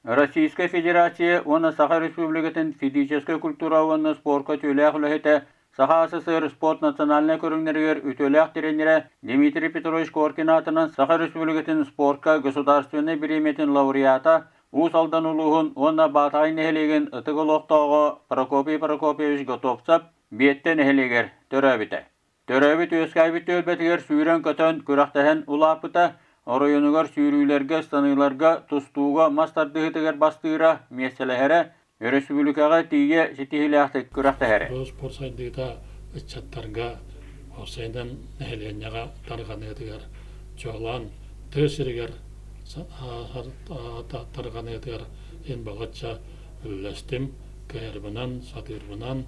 Российскай Федерация уонна Саха Республикатын физическэй культура уонна спорка үтүөлээх үлэһитэ, Саха СССР спорт национальнай көрүҥнэригэр үтүөлээх тренерэ Дмитрий Петрович Коркин аатынан Саха Республикатын спорка государственнай бириэмийэтин лауреата, Уус Алдан улууһун уонна Баатаҕай нэһилиэгин ытык олохтооҕо Прокопий Прокопьевич Готовцев Биэттэ нэһилиэгэр төрөөбүтэ. Төрөөбүт-үөскээбит түөлбэтигэр сүүрэн-көтөн, күрэхтэһэн улааппыта, оройуонугар сүүрүүлэргэ, ыстаныыларга, тустууга, мас тардыһыытыгар бастыыра, миэстэлэһэрэ, өрөспүүбүлүкэҕэ тиийэ ситиһиилээхтик күрэхтэһэрэ. Бу спорт сайдыыта ыччаттарга, уопсайынан нэһилиэнньэҕэ тарҕаныытыгар, чуолаан тыа сиригэр тарҕаныытыгар ин балачча үллэстим, кыайарбынан, сатыырбынан,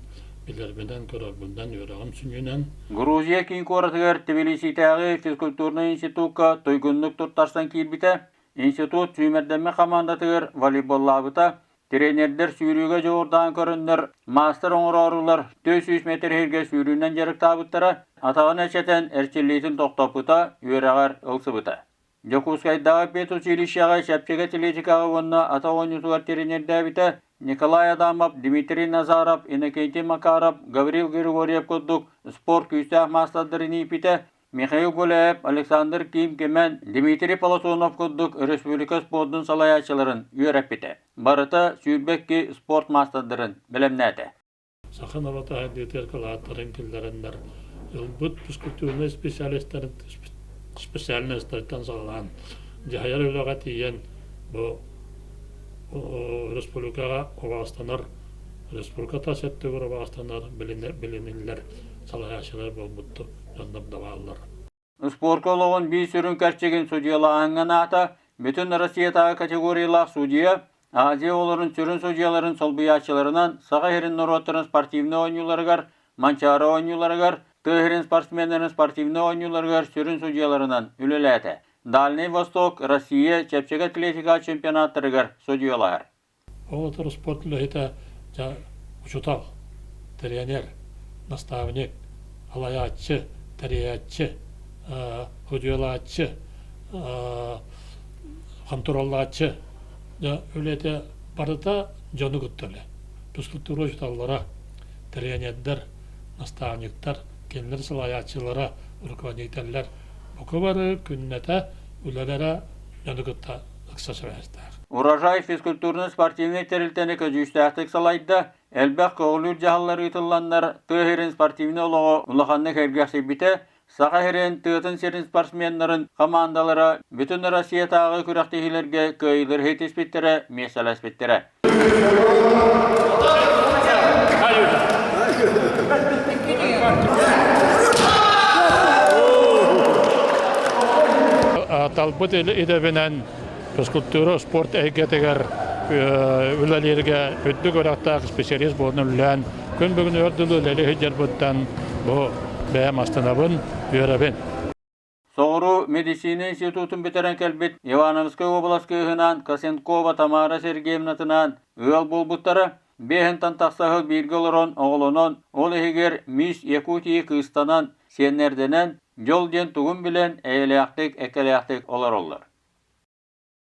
билэрбинэн-көрөрбүнэн, үөрэҕим сүнньүнэн. Грузия киин куоратыгар Тбилиситээҕи физкультурнай институкка туйгуннук туттарсан киирбитэ. Институт сүүмэрдэммит хамаандатыгар волейболлаабыта. Тренердэр сүүрүүгэ дьоҕурдаан көрөннөр, маастар оҥороорулар 400 метр иһиргэ сүүрүүнэн дьарыктаабыттара, атаҕын эчэтэн эрчиллиитин тохтоппута, үөрэҕэр ылсыбыта. Дьокуускайдааҕы педучилищеҕа чэпчэки атлетикаҕа уонна атах оонньуутугар тренердээбитэ Николай Адамов, Дмитрий Назаров, Иннокентий Макаров, Гаврил Григорьев курдук спорт күүстээх маастардарын ииппитэ, Михаил Гуляев, Александр Ким-Кимэн, Дмитрий Платонов курдук республика спордун салайааччыларын үөрэппитэ. Барыта 22 спорт маастардарын бэлэмнээтэ. Саха норуота сайдыытыгар кылааттарын киллэрэннэр ылбыт физкультурнай специалистарын специальностартан саҕалаан дьаһайар үлэҕэ тиийэн бу республикаҕа убаастанар республика тас өттүгэр убаастанар билиниллэр салайааччылар буолбут дьоннор да бааллар. Спорка олоҕун биир сүрүн кэрчигин судьуйалааһыҥҥа анаата Бүтүн Россиятааҕы категориялаах судьуйа, Азия оҕолорун сүрүн судьуйаларын солбуйааччыларынан Саха сирин норуоттарын спортивнай оонньууларыгар, Манчаары оонньууларыгар, тыа сирин спортсменнарын спортивнай оонньууларыгар сүрүн судьуйаларынан үлэлээтэ. Дальнай Восток, Россия чэпчэки атлетика чемпионаттарыгар судьуйалаһар. Оҕотор спорт үлэһитэ дьэ учуутал, тренер, наставник, алайааччы, тэрийээччи, судьуйалааччы, хонтуруоллааччы дьэ үлэтэ барыта дьону кытта үлэ. Физкультура учууталлара, тренердэр, наставниктар, кинилэр салайааччылара, руководителлэр бука бары күннэтэ үлэлэрэ дьону кытта ыкса сибээстээх. Урожай физкультурно-спортивнай тэрилтэни көдьүүстээхтик салайда, элбэх көҕүлүүр дьаһаллар ыытылланнар тыа сирин спортивнай олоҕо улаханнык сэргэхсийбитэ, Саха сирин тыатын сирин спортсменнарын хамаандалара бүтүн Россиятааҕы күрэхтэһиилэргэ кыайыылары ситиспиттэрэ, миэстэлэспиттэрэ. Талбыт идэбинэн физкультура, спорт эйгэтигэр үлэлииргэ үрдүк үөрэхтээх специалист буолан үлэлээн, күн бүгүн өр дылы үлэлии сылдьарбыттан бу бэйэм астынабын, үөрэбин. Соҕуруу медицина институтун бүтэрэн кэлбит Ивановскай уобалас кыыһынаан Косенкова Тамара Сергеевнатынаан ыал буолбуттара. Биэһинтэн тахса сыл бииргэ олорон оҕолонон, ол иһигэр Мисс Якутии кыыстанан, сиэннэрдэнэн, дьол диэн тугун билэн, эйэлээхтик, эккэлээхтик олороллор.